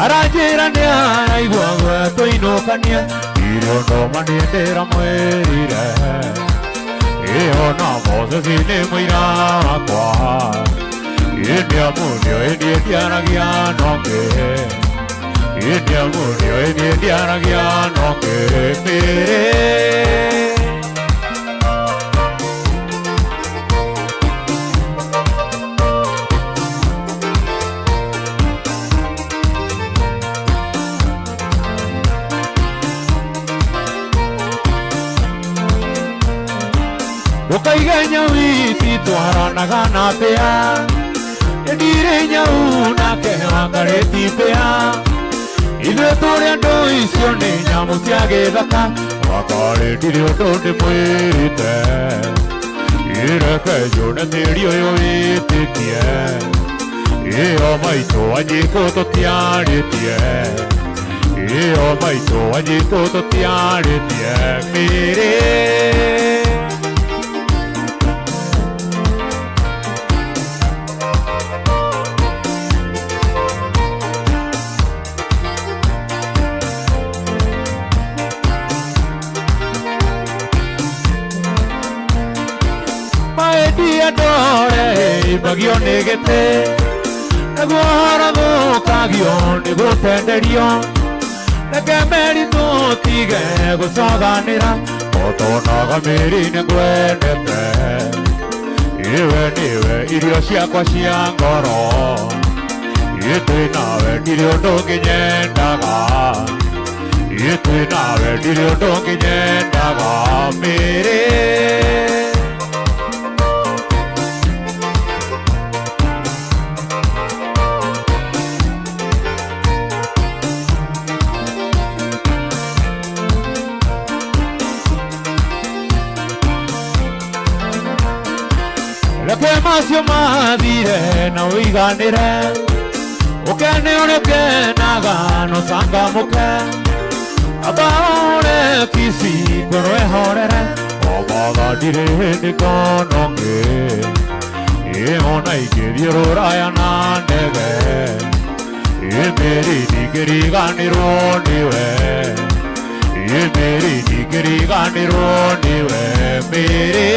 aranjĩra nĩ araigua gwe tũinũkania irio ndoma niĩ ndĩramwĩrire ĩyo na Moses nĩ mũira wakwa ĩ nĩamu nĩoĩ niĩ ndiaragia nongĩ ĩ nĩamu nĩoĩ niĩ ndiaragia nongĩ mĩrĩ. Ndũkaige nyau iti twaranaga na mbĩa ndirĩ nyau nake wangarĩti mbĩa ithuĩ tũrĩ andũ icio nĩ nyamũ cia gĩthaka wakarĩ ndirĩ ũndũ ndĩmwĩrĩte ireke njũne tĩri ũyũ wĩtĩkie ĩyo maitũ wanjikũ tũtiarĩtie ĩyo maitũ wanjikũ tũtiarĩtie mĩrĩ. ndore imbagio nĩ gĩtĩ naguo ũhoro thũkagio nĩ gũtenderio reke meri tũtige gũcoganĩra otonaga mĩri nĩ ngwendete iwe niwe irio ciakwa cia ngoro itwĩ nawe ndirĩ ũndũ ũngĩ nyendaga itwĩ nawe ndirĩ ũndũ ũngĩ nyendaga mĩrĩ. Reke macio mathire na ũiganĩre ũkene ũrĩa ũkenaga na ũcangamũke amba ũre kici ngoro ĩhorere omatha ndirĩ hĩndĩ ngona ũngĩ ĩ ona ingĩthiĩ rũraya na ndege ĩ mĩrĩ ndingĩriganĩrwo nĩwe ĩ mĩrĩ ndingĩriganĩrwo nĩwe mĩrĩ.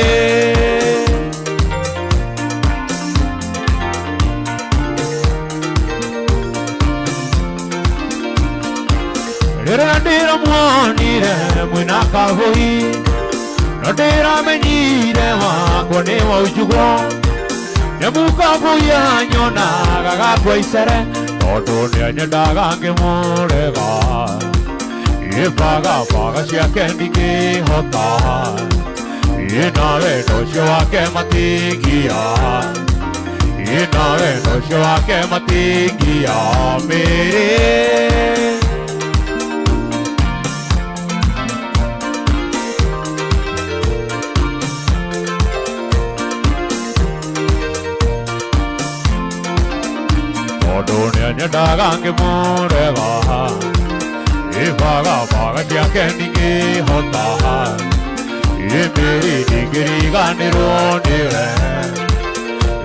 Rĩrĩa ndĩramuonire mwĩna kabũi no ndĩramenyire wakwa nĩ waunjugwo nyamũkabũi anyonaga gakua icere tondũ nĩanyendaga ngĩmũrega ĩ bagabaga ciake ndingĩhota ĩ na wendo ũcio wake matingia ĩ na wendo ũcio wake matingia mĩrĩ. Tondũ nĩanyendaga ngĩmũrega ĩ bagabaga ciake ndingĩhota ĩ mĩrĩ ndingĩriganĩrwo nĩwe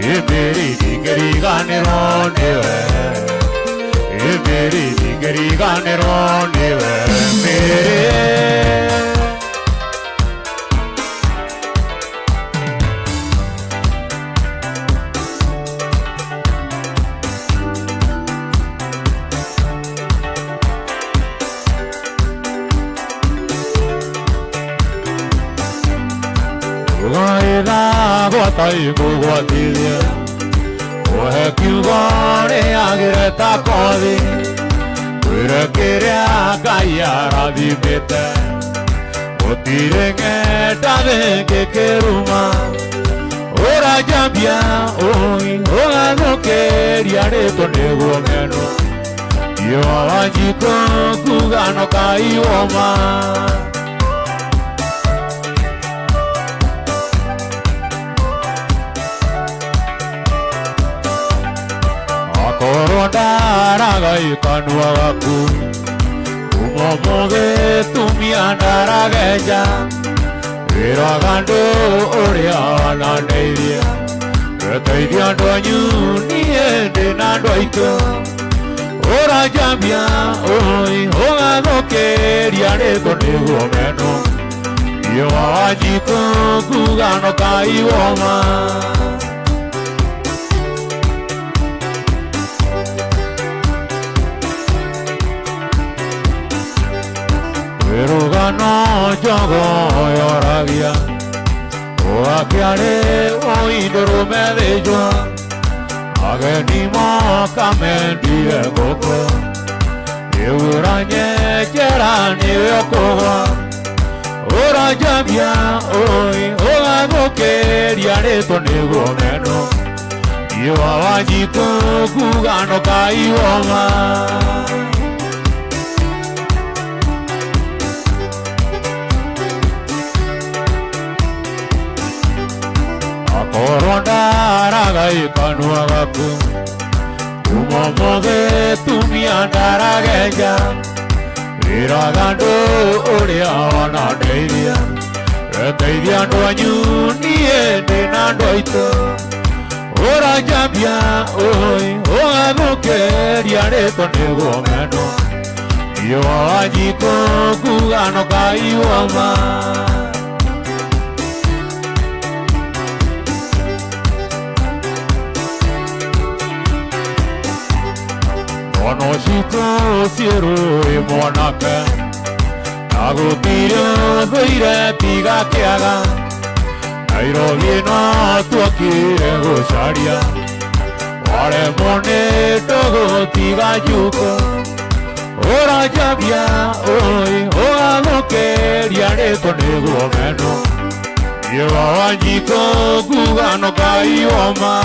ĩ mĩrĩ ndingĩriganĩrwo nĩwe ĩ mĩrĩ ndingĩriganĩrwo nĩwe mĩrĩ. Gwata igũgwatithia ũhe kiugo rĩagĩre ta kothi kwĩre kĩrĩa Ngai arathimĩte gũtirĩ ng'enda thĩngĩkĩruma ũranjambia ũi ũgathũkĩria rĩtwa nĩguo menwo Iwa Wanjikũ kuga no kaiwoma. Akorwo ndaraga ikanua gaku kuma ũmũthĩ tumia ndaragenja wĩraga andũ ũrĩa wanandeithia ngeteithia andũ anyu niĩ ndĩna andũ aitũ ũranjambia ũi ũgathũkĩria rĩtwa nĩguo menwo Iwa Wanjikũ kuga no kaiwoma. Rũgano njogo yoragia ũgakĩarĩ ũindũrũme thĩnjwo ageni moka mendire ngũkũ rĩu ũranyenjera nĩwe ũkũgwa ũranjambia ũi ũgathũkĩria rĩtwa nĩguo menwo Iwa Wanjikũ kuga no kaiwoma. Akorwo ndaraga ikanua gaku kuma ũmũthĩ tumia ndaragenja wĩraga andũ ũrĩa wanandeithia ngeteithia andũ anyu niĩ ndĩna andũ aitũ ũranjambia ũi ũgathũkĩria rĩtwa nĩguo menwo Iwa Wanjikũ kuga no kaiwoma. Citũ ciĩrũĩ mwanake na gũtirĩ thũire tiga kĩaga. Nairobi no tuokire gũcaria waremwo nĩ tũgũtiga njuko ũranjambia ũĩ ũgathũkĩria rĩtwa nĩguo meno niĩ wa Wanjikũ nguga no Ngai woma.